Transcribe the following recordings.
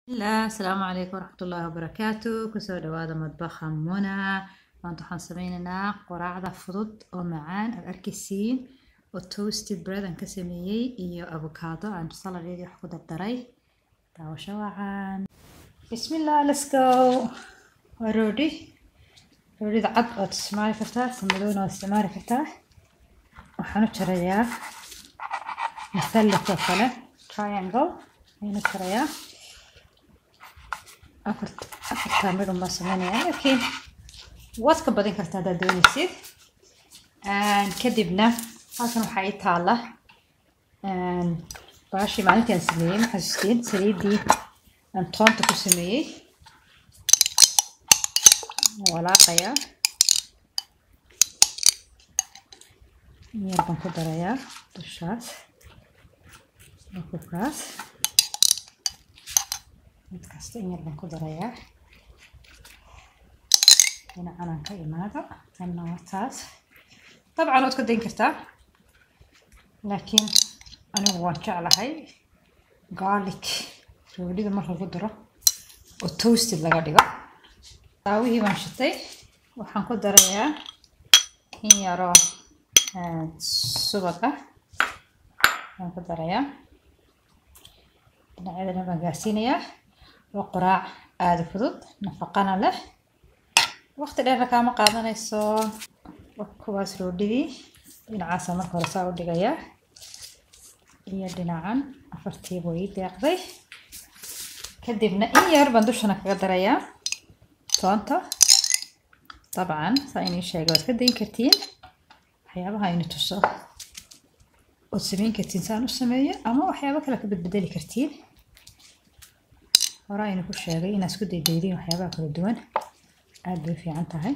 Bismillah, asalaamu calaykum waraxmatullaahi wabarakaatu. Kusoo dhawaada madbaxa Muna. Maanta waxaan sameynaynaa quraacda fudud oo macaan aad arkaysiin, oo toasted bread aan ka sameeyey iyo avocado aan saladeedii wax ku dardaray. Daawasho wacan. Bismillah, let's go. Waa roodhi, roodhida cad waad isticmaali kartaa, ta madowna waad isticmaali kartaa. Waxaan u jarayaa mathallath oo kale, triangle ayaan u jarayaa. Afartaa midh unbaan sameynayaa, laakiin waad ka badin kartaa haddaad doonaysid. Kadibna halkan waxaa ii taala baashii maalintii aan sameeyey, ma xasuustiin, saliiddii aan toonta ku sameeyey. Walaaqayaa, in yar baan ku darayaa dushaas kubkaas. Mid kasta in yar baan ku darayaa. Dhinacan aan ka imaado, tanna waa taas. Dabcan waad ka dayn kartaa, laakiin anigu waan jeclahay garlic roodhida marka lagu daro oo toasted laga dhigo. Daawihii baan shitay, waxaan ku darayaa in yaroo subag ah ayaan ku darayaa. Dhinacyadana baan gaarsiinayaa. Waa quraac aada u fudud, nafaqana leh, waqti dheerna kaama qaadanayso. Kuwaas roodhidii dhinacaasa marka hore saa u dhigayaa iyo dhinacan, afartii buu ii deeqday. Kadibna in yar baan dushana kaga darayaa toonta. Dabcan saa inii sheegay, waad ka dayn kartiin waxyaabaha aynu tuso, ood sameyn kartiin saan u sameeyo ama waxyaabo kale ka bedbedeli kartiin. Hore aynu ku sheegay inaad isku daydaydiin waxyaabaha kala duwan, aada bay u fiican tahay.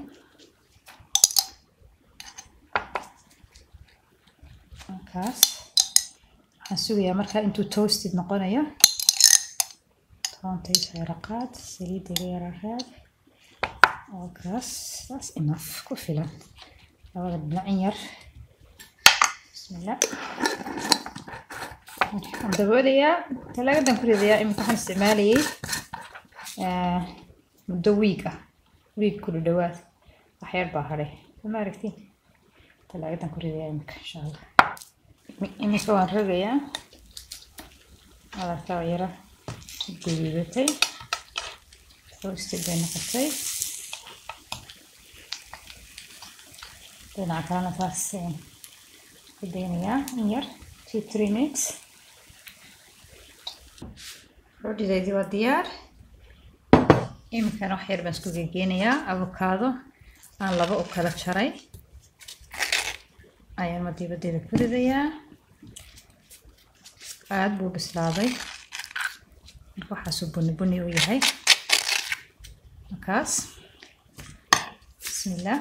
Markaas waxaan sugayaa markaa intuu toasted noqonayo. Toonta isoo yara qaad, saliidda iga yara raad. Kaas saas enough, ku filan labada dhinac in yar. Bismillah, waxaan daboolayaa, talaagadan ku ridayaa. Iminka waxaan isticmaalayay muddo wiig ah, wiig ku dhawaad, wax yar baa hadhay, ma aragtiin. Talaagadan ku ridayaa iminka, insha Allah. Iminka waan rogayaa, adarkaa yara guduudatay, toasted bay noqotay. Dhinaca kalena saas ku daynayaa in yar, 2-3 minutes. Roodhideedii waa diyaar. Iminkana wax yar baan isku gegeenayaa. Avocado aan laba u kala jaray ayaan madiibadeeda ku ridayaa. Aada buu bislaaday marka, waxaasuu buni buni u yahay markaas. Bismillah,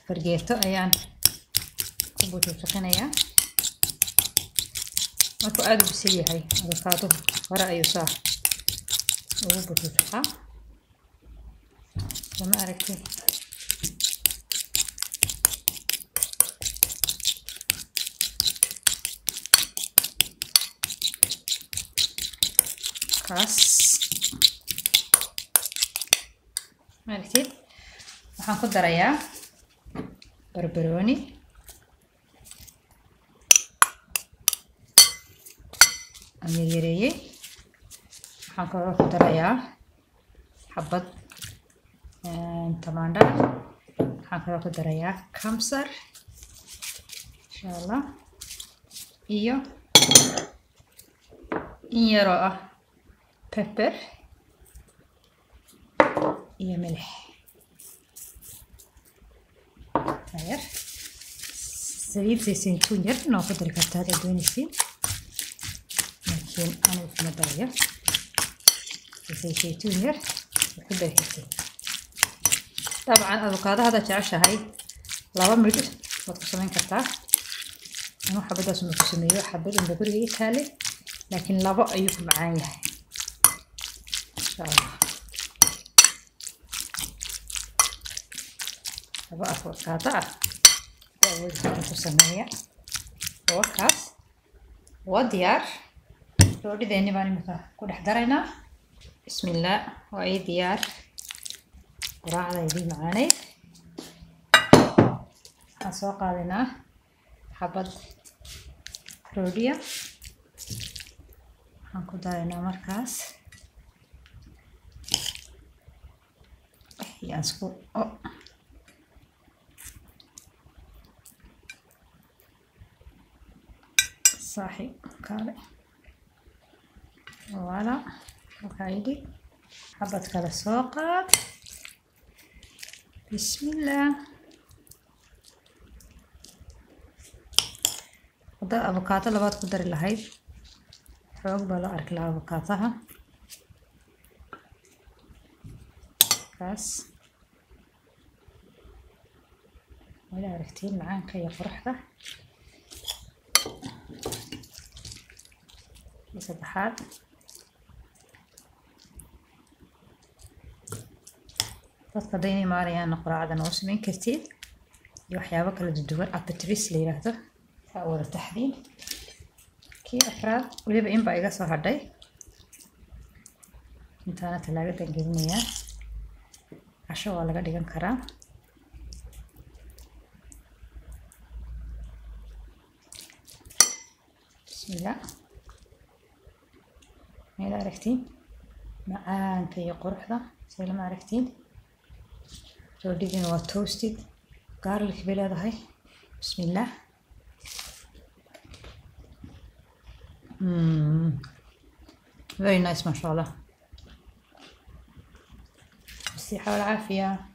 fargeeto ayaan ku bujuujaqinayaa. Markuu aada u bisil yahay avocaaduhu, hore ayuu saa ugu bujuujaqaa, lama aragtay. Kaas ma aragtid. Waxaan ku darayaa barbarooni aan yaryareeyey. Waxaan kaloo ku darayaa xabad tamaandha. Waxaan kaloo ku darayaa kamsar, insha Allah, iyo in yaroo ah pepper iyo milix yar. Saliid saytuun yar noo ku dari kartaa haddaad doonaysiin, laakiin anigu kuma darayo. Saytuun yar ku dari kartiin. Dabcan avokaado haddaad jeceshahay, laba midh waad ku samayn kartaa. Anu xabadaas uma ku sameeyo, xabad unba guriga ii taalay, laakiin labo ayuu ku macaan yahay, insha Allah. Laba avokaado ah hadda awoodi karta ku sameeya. Waa kaas, waa diyaar. Roodhideeni baan imika ku dhex daraynaa. Bismillaah, waa ii diyaar quraacdaydii macaaneyd. Waxaan soo qaadaynaa xabad roodhiya, waxaan ku daraynaa markaas yaan isku saaxiib kaale, wala halkaa ii dhig. Xabad kale soo qaad. Bismillaah. Haddaad avocado labaad ku dari lahayd, xoog baa loo arki lahaa avokaataha kaas. Wala aragtiin macaanka iyo quruxda. Kii saddexaad. Dadka hadday imaanayaanna quraacdan oo samayn kartid iyo waxyaabo kala duwan, appetris la yiraahdo, saa wada taxdiin. Kii afraad, weliba in baa iga soo hadhay, intaana talaagadan gelinayaa. Casho waa laga dhigan karaa. Bismillah. Meel aragtiin macaanka iyo quruxda, see lama aragtiin? Roodhigina waa toasted, garlic bay leedahay. Bismillah. Very nice, ما شاء الله. بالصحة والعافية.